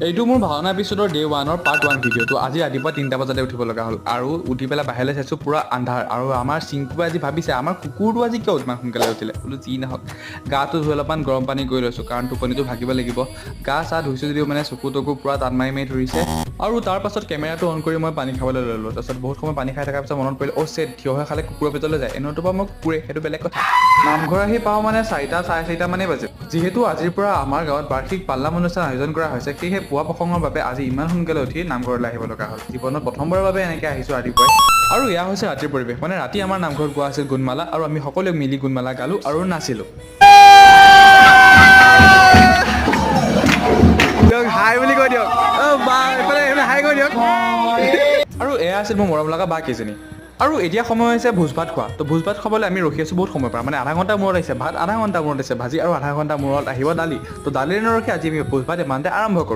এইটো মোৰ ভাওনা এপিছডৰ day 1ৰ part 1 video'. তো আজি ৰাতিপুৱা 3টা বজাতে উঠিব লগা হ'ল আৰু উঠি পেলাই বাহিৰলৈ চাইছোঁ, পূৰা আন্ধাৰ। আৰু আমাৰ চিংকুৱে আজি ভাবিছে, আমাৰ কুকুৰটো আজি কিয় ইমান সোনকালে উঠিলে বোলো। যি নহওক, গাটো ধুই অলপমান গৰম পানী কৰি লৈছোঁ, কাৰণ টোপনিটো ভাগিব লাগিব। গা চা ধুইছোঁ যদিও মানে চকু তকু পূৰা টান মাৰি মাৰি ধৰিছে। আৰু তাৰ পাছত কেমেৰাটো অন কৰি মই পানী খাবলৈ ল'লোঁ। তাৰপিছত বহুত সময় পানী খাই থকাৰ পিছত মনত পৰিল, অ' ছেট, থিয় হৈ খালে কুকুৰৰ পেটলৈ যায়। এনেওতো বাৰু মই কুকুৰে, সেইটো বেলেগ কথা। নামঘৰ আহি পাওঁ মানে 4টা 4:30 মানেই বাজে। যিহেতু আজিৰ পৰা আমাৰ গাঁৱত বাৰ্ষিক পালনাম অনুষ্ঠান আয়োজন কৰা হৈছে, সেয়েহে পুৱা প্ৰসংগৰ বাবে আজি ইমান সোনকালে উঠি নামঘৰলৈ আহিব লগা হ'ল। জীৱনত প্ৰথমবাৰৰ বাবে এনেকৈ আহিছোঁ ৰাতিপুৱাই। আৰু এয়া হৈছে ৰাতিৰ পৰিৱেশ। মানে ৰাতি আমাৰ নামঘৰত গোৱা আছিল গুণমালা আৰু আমি সকলোৱে মিলি গুণমালা গালোঁ আৰু নাচিলোঁ। দিয়ক, হাই বুলি কৈ দিয়ক। অ' বা, এইফালে এইফালে হাই কৈ দিয়ক। আৰু এয়া আছিল মোৰ মৰম লগা বা কেইজনী। আৰু এতিয়া সময় হৈছে ভোজ ভাত খোৱা। তো ভোজ ভাত খাবলৈ আমি ৰখি আছোঁ বহুত সময়ৰ পৰা। মানে আধা ঘণ্টা মূৰত আহিছে ভাত, আধা ঘণ্টা মূৰত আহিছে ভাজি আৰু আধা ঘণ্টা মূৰত আহিব দালি। তো দালিৰ নৰখি আজি আমি ভোজ ভাত ইমানতে আৰম্ভ কৰোঁ।